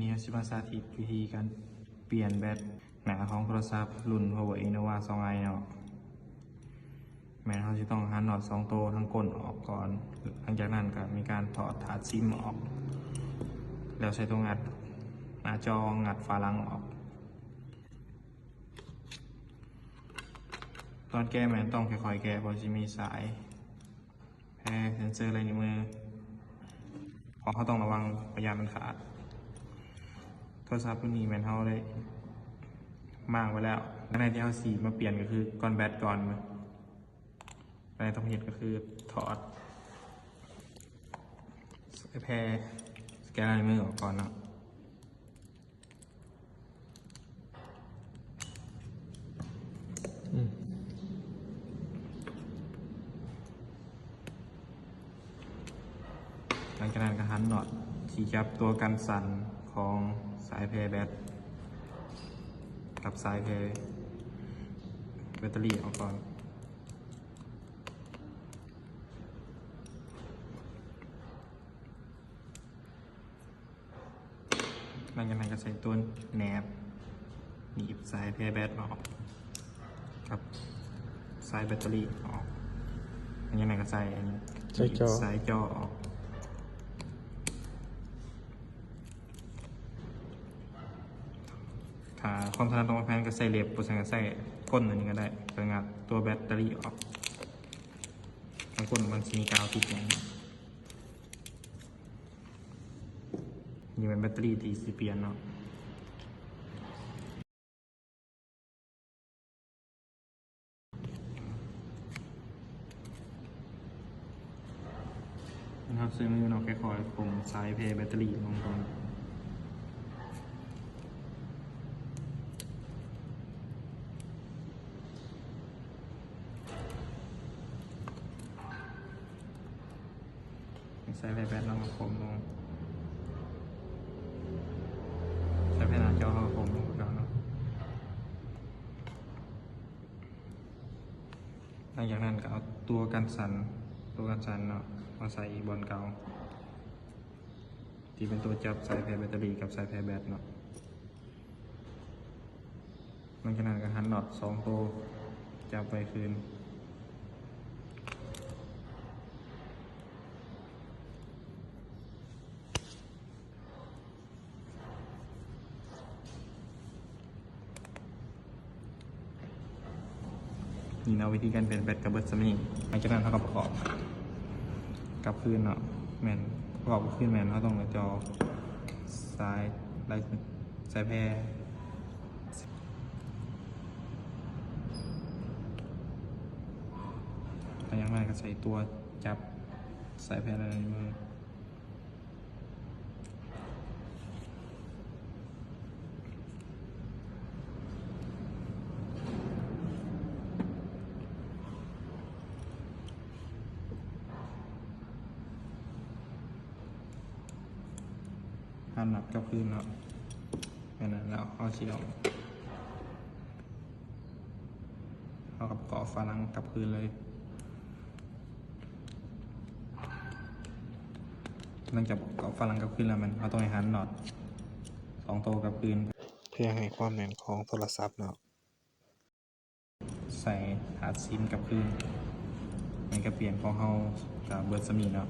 ນີ້ເຮົາຊິມາສາທິດວິທີການປ່ຽນແບັດໜ້າຂອງໂທລະສັບລຸ້ນ Power Innova ສອງໄອເນາະ. ແມ່ນເຮົາຊິຕ້ອງຫັນນອດສອງໂຕທາງກົ້ນອອກກ່ອນ, ຫຼັງຈາກນັ້ນກໍມີການຖອດຖາດຊິມອອກ ແລ້ວໃຊ້ຕົວງັດໜ້າຈໍ ງັດຝາຫຼັງອອກ. ຕອນແກະແມ່ນຕ້ອງຄ່ອຍໆແກະ ເພາະຊິມີສາຍ ແພເຊັນເຊີລາຍນິ້ວມື ເພາະເຮົາຕ້ອງລະວັງ ພະຍາຍາມມັນຂາດ. ໂທລະສັບລຸ້ນນີ້ແມ່ນເຮົາໄດ້ມ້າງໄວ້ແລ້ວ. ອັນໃດທີ່ເຮົາຊິມາປ່ຽນກໍຄືກ້ອນແບັດກ່ອນ. ອັນໃດຕ້ອງເຮັດກໍຄືຖອດສາຍແພສະແກນລາຍນິ້ວມືອອກກ່ອນເນາະ. ອືມ ຫຼັງຈາກນັ້ນກໍຫັນນອດທີ່ຈັບຕົວກັນສັ່ນຂອງສາຍແພແບັດກັບສາຍແພແບັດເຕີຣີອອກກ່ອນ. ຫຼັງຈາກນັ້ນກໍໃສ່ຕົວແໜບໜີບສາຍແພແບັດອອກກັບສາຍແບັດເຕີຣີອອກ. ຫຼັງຈາກນັ້ນກໍໃສ່ອັນນີ້ ສາຍຈໍ ສາຍຈໍອອກ. ຖ້າຄວາມຖະໜັດຂອງແພນກໍໃຊ້ເລັບ, ບໍ່ຊັ້ນກໍໃຊ້ກົ້ນອັນນີ້ກໍໄດ້ ເພື່ອງັດຕົວແບັດເຕີຣີອອກ. ທາງກົ້ນມັນຊິມີກາວຕິດຫຍັງ. ນີ້ແມ່ນແບັດເຕີຣີທີ່ຊິປ່ຽນເນາະ. ເຮົາໃຊ້ມືເນາະ ຄ່ອຍໆປົງສາຍແພແບັດເຕີຣີລົງກ່ອນ. ໃສ່ແພແບັດເນາະ ມາປົງລົງ. ໃສ່ແພໜ້າຈໍເຮົາກໍປົງລົງຄືເກົ່າເນາະ. ຫຼັງຈາກນັ້ນກໍເອົາຕົວກັນສັ່ນ, ຕົວກັນສັ່ນເນາະ ມາໃສ່ອີກບ່ອນເກົ່າ ທີ່ເປັນຕົວຈັບສາຍແພແບັດເຕີຣີກັບສາຍແພແບັດເນາະ. ຫຼັງຈາກນັ້ນກໍຫັນນອດສອງໂຕ ຈັບໄວ້ຄືນ. ນີ້ເນາະ ວິທີການປ່ຽນແບັດກໍເບິດສ່ຳນີ້. ຫຼັງຈາກນັ້ນເຮົາກໍປະກອບກັບຄືນເນາະ. ແມ່ນ ປະກອບກັບຄືນແມ່ນເຮົາຕ້ອງເອົາຈອສາຍ ສາຍແພ ແລ້ວຢ່າງໜ້ອຍກໍໃສ່ຕົວຈັບສາຍແພລາຍນິ້ວມື. ຫັນນອດກັບຄືນເນາະ. ແມ່ນແລ້ວ ເຮົາຊິເອົາ ເຮົາກໍປະກອບຝາຫຼັງກັບຄືນເລີຍ. ຫຼັງຈາກປະກອບຝາຫຼັງກັບຄືນແລ້ວ ແມ່ນເຮົາຕ້ອງໃຫ້ຫັນນອດສອງໂຕກັບຄືນ ເພື່ອໃຫ້ຄວາມແໜ້ນຂອງໂທລະສັບເນາະ. ໃສ່ຖາດຊິມກັບຄືນ. ແມ່ນການປ່ຽນຂອງເຮົາກໍເບິດສ່ຳນີ້ເນາະ.